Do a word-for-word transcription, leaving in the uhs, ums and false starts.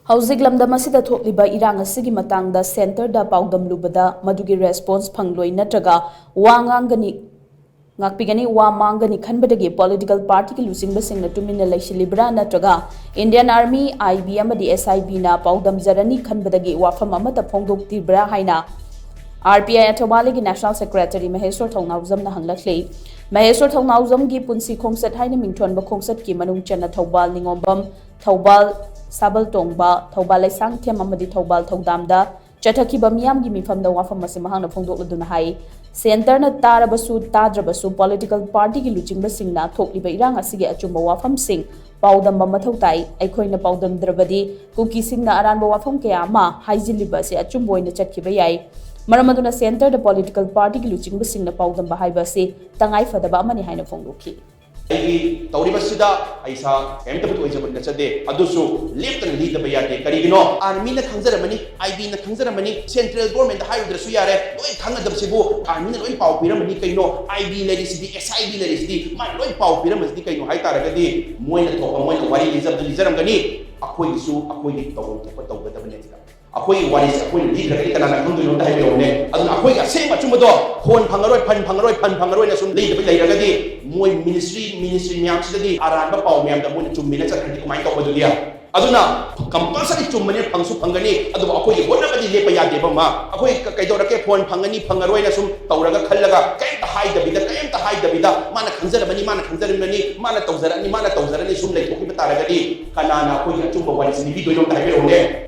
ꯍꯧꯖꯤꯛ ꯂꯝꯗꯝ ꯑꯁꯤꯗ ꯊꯣꯛꯂꯤꯕ ꯏꯔꯥꯡ ꯑꯁꯤꯒꯤ ꯃꯇꯥꯡꯗ centreꯗ ꯄꯥꯎꯗꯝꯂꯨꯕꯗ ꯃꯗꯨꯒꯤ response ꯐꯪꯂꯣꯏ ꯅꯠꯇ꯭ꯔꯒ ꯋꯥ ꯉꯥꯡꯒꯅꯤ, ꯉꯥꯛꯄꯤꯒꯅꯤ, ꯋꯥ ꯃꯥꯡꯒꯅꯤ ꯈꯟꯕꯗꯒꯤ political partyꯒꯤ ꯂꯨꯆꯤꯡꯕꯁꯤꯡꯅ ꯇꯨꯃꯤꯟꯅ ꯂꯩꯁꯤꯜꯂꯤꯕ꯭ꯔꯥ ꯅꯠꯇ꯭ꯔꯒ Indian Army, IB ꯑꯃꯗꯤ SIBꯅ ꯄꯥꯎꯗꯝꯖꯔꯅꯤ ꯈꯟꯕꯗꯒꯤ ꯋꯥꯐꯝ ꯑꯃꯠꯇ ꯐꯣꯡꯗꯣꯛꯇ꯭ꯔꯤꯕ꯭ꯔꯥ ꯍꯥꯏꯅ RPI ꯊꯧꯕꯥꯜꯒꯤ National Secretary ꯃꯍꯦꯁ꯭ꯋꯔ ꯊꯧꯅꯥꯎꯖꯝꯅ ꯍꯪꯂꯛꯂꯤ꯫ ꯃꯍꯦꯁ꯭ꯋꯔ ꯊꯧꯅꯥꯎꯖꯝꯒꯤ ꯄꯨꯟꯁꯤ ꯈꯣꯡꯆꯠ ꯍꯥꯏꯅ ꯃꯤꯡꯊꯣꯟꯕ ꯈꯣꯡꯆꯠꯀꯤ ꯃꯅꯨꯡ ꯆꯟꯅ ꯊꯧꯕꯥꯜ ꯅꯤꯉꯣꯝꯕꯝ, ꯊꯧꯕꯥꯜ ꯁꯥꯕꯜ ꯇꯣꯡꯕ, ꯊꯧꯕꯥꯜ ꯂꯩꯁꯥꯡꯊꯦꯝ ꯑꯃꯗꯤ ꯊꯧꯕꯥꯜ ꯊꯧꯗꯥꯝꯗ ꯆꯠꯊꯈꯤꯕ ꯃꯤꯌꯥꯝꯒꯤ ꯃꯤꯐꯝꯗ ꯋꯥꯐꯝ ꯑꯁꯤ ꯃꯍꯥꯛꯅ ꯐꯣꯡꯗꯣꯛꯂꯗꯨꯅ ꯍꯥꯏ, centreꯅ ꯇꯥꯔꯕꯁꯨ ꯇꯥꯗ꯭ꯔꯕꯁꯨ political partyꯒꯤ ꯂꯨꯆꯤꯡꯕꯁꯤꯡꯅ ꯊꯣꯛꯂꯤꯕ ꯏꯔꯥꯡ ꯑꯁꯤꯒꯤ ꯑꯆꯨꯝꯕ ꯋꯥꯐꯝꯁꯤꯡ ꯄꯥꯎꯗꯝꯕ ꯃꯊꯧ ꯇꯥꯏ꯫ ꯑꯩꯈꯣꯏꯅ ꯄꯥꯎꯗꯝꯗ꯭ꯔꯕꯗꯤ ꯀꯨꯀꯤꯁꯤꯡꯅ ꯑꯔꯥꯟꯕ ꯋꯥꯐꯝ ꯀꯌꯥ ꯑꯃ ꯍꯥꯏꯖꯤꯜꯂꯤꯕ ꯑꯁꯤ ꯑꯆꯨꯝꯕ ꯑꯣꯏꯅ ꯆꯠꯈꯤꯕ ꯌꯥꯏ꯫ ꯃꯔꯝ ꯑꯗꯨꯅ centreꯗ political partyꯒꯤ ꯂꯨꯆꯤꯡꯕꯁꯤꯡꯅ ꯄꯥꯎꯗꯝꯕ ꯍꯥꯏꯕ ꯑꯁꯤ ꯇꯉꯥꯏ ꯐꯗꯕ ꯑꯃꯅꯤ ꯍꯥꯏꯅ ꯐꯣꯡꯗꯣꯛꯈꯤ꯫ ꯑꯩꯒꯤ ꯇꯧꯔꯤꯕꯁꯤꯗ ꯑꯩ ꯏꯁꯥ ꯀꯔꯤꯝꯇꯕꯨꯗꯤ ꯑꯣꯏꯖꯕ ꯅꯠꯆꯗꯦ, ꯑꯗꯨꯁꯨ ꯂꯦꯞꯇꯅ ꯂꯤꯗꯕ ꯌꯥꯗꯦ꯫ ꯀꯔꯤꯒꯤꯅꯣ? Armyꯅ ꯈꯪꯖꯔꯝꯃꯅꯤ, IBꯅ ꯈꯪꯖꯔꯝꯃꯅꯤ, central governmentꯗ ꯍꯥꯏꯔꯨꯗ꯭ꯔꯁꯨ ꯌꯥꯔꯦ, ꯂꯣꯏ ꯈꯪꯒꯗꯕꯁꯤꯕꯨ armyꯅ ꯂꯣꯏ ꯄꯥꯎ ꯄꯤꯔꯝꯃꯅꯤ꯫ ꯀꯩꯅꯣ IB ꯂꯩꯔꯤꯁꯤꯗꯤ, SIB ꯂꯩꯔꯤꯁꯤꯗꯤ, ꯃꯥꯅ ꯂꯣꯏ ꯄꯥꯎ ꯄꯤꯔꯝꯕꯁꯤꯗꯤ ꯀꯩꯅꯣ ꯍꯥꯏ ꯇꯥꯔꯒꯗꯤ ꯃꯣꯏꯅ ꯊꯣꯛꯄ ꯃꯣꯏꯅ ꯋꯥꯔꯤ ꯂꯤꯖꯕꯗ ꯂꯤꯖꯔꯝꯒꯅꯤ꯫ ꯑꯩꯈꯣꯏꯒꯤꯁꯨ ꯑꯩꯈꯣꯏꯒꯤ ꯇꯧꯐꯝ ꯊꯣꯛꯄ ꯇꯧꯒꯗꯕꯅꯦ꯫ ꯁꯤꯗ ꯑꯩꯈꯣꯏꯒꯤ ꯋꯥꯔꯤꯁꯦ ꯑꯩꯈꯣꯏꯅ ꯂꯤꯗ꯭ꯔꯒꯗꯤ ꯀꯅꯥꯅ ꯈꯪꯗꯣꯏꯅꯣ ꯑꯝꯇ ꯍꯥꯏꯕꯤꯔꯛꯎꯅꯦ꯫ ꯑꯗꯨꯅ ꯑꯩꯈꯣꯏꯒꯤ ꯑꯁꯦꯡꯕ ꯑꯆꯨꯝꯕꯗꯣ ꯐꯣꯟ ꯐꯪꯉꯔꯣꯏ, ꯐꯟ ꯐꯪꯉꯔꯣꯏ, ꯐꯟ ꯐꯪꯉꯔꯣꯏꯅ ꯁꯨꯝ ꯂꯤꯗꯕ ꯂꯩꯔꯒꯗꯤ ꯃꯣꯏ ministry ministry ꯃꯌꯥꯝꯁꯤꯗꯗꯤ ꯑꯔꯥꯟꯕ ꯄꯥꯎ ꯃꯌꯥꯝꯗ ꯃꯣꯏꯅ ꯆꯨꯝꯃꯤꯅ ꯆꯠꯈ꯭ꯔꯗꯤ ꯀꯃꯥꯏꯅ ꯇꯧꯕꯗꯨꯗꯤ? ꯑꯗꯨꯅ compulsory ꯆꯨꯝꯕꯅꯦ, ꯐꯪꯁꯨ ꯐꯪꯒꯅꯤ, ꯑꯗꯨꯕꯨ ꯑꯩꯈꯣꯏꯒꯤ ꯍꯣꯠꯅꯕꯗꯤ ꯂꯦꯞꯄ ꯌꯥꯗꯦꯕ꯫ ꯃꯥ ꯑꯩꯈꯣꯏ ꯀ-, ꯀꯩꯗꯧꯔꯛꯀꯦ, ꯐꯣꯟ ꯐꯪꯒꯅꯤ ꯐꯪꯉꯔꯣꯏꯅ ꯁꯨꯝ ꯇꯧꯔꯒ ꯈꯜꯂꯒ ꯀꯩꯝꯇ ꯍꯥꯏꯗꯕꯤꯗ, ꯀꯩꯝꯇ ꯍꯥꯏꯗꯕꯤꯗ ꯃꯥꯅ ꯈꯪꯖꯔꯝꯃꯅꯤ, ꯃꯥꯅ ꯈꯪꯖꯔꯝꯃꯅꯤ, ꯃꯥꯅ ꯇꯧꯖꯔꯛꯑꯅꯤ, ꯃꯥꯅ ꯇꯧꯖꯔꯅꯤ ꯁꯨꯝ ꯂꯩꯊꯣꯛꯈꯤꯕ ꯇꯥꯔꯒꯗꯤ ꯀꯅꯥꯅ ꯑꯩꯈꯣꯏꯒꯤ ꯑꯆꯨꯝꯕ ꯋꯥꯔꯤꯁꯤ ꯂꯤꯕꯤꯗꯣꯏꯅꯣ ꯑꯝꯇ ꯍꯥꯏꯕꯤꯔꯛꯎꯅꯦ꯫